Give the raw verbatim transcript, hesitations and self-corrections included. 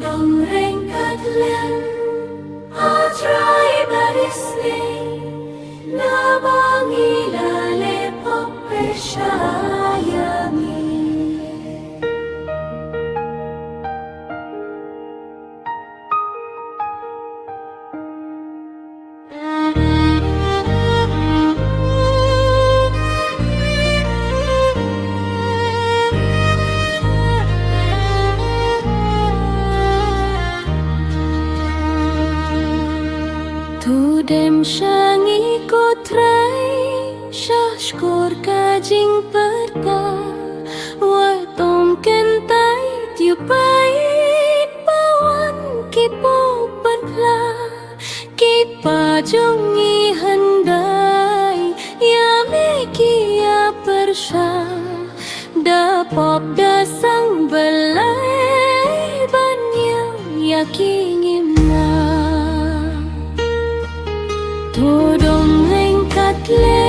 Dong ryngkat lem, a Trai baris ne, naba ngi la leh pop pyrshah ïa ngi. To dem sha ngi ko Trai, sha shkor ka jingpyrta, wat ym kyntait ïa u paid ba wan ki pop ban phla. Ki pa jong ngi hyndai ïa me ki ïa pyrshah, da pop da sang Blei ban ïa ïa ki ngim lah. To dong ryngkat lem.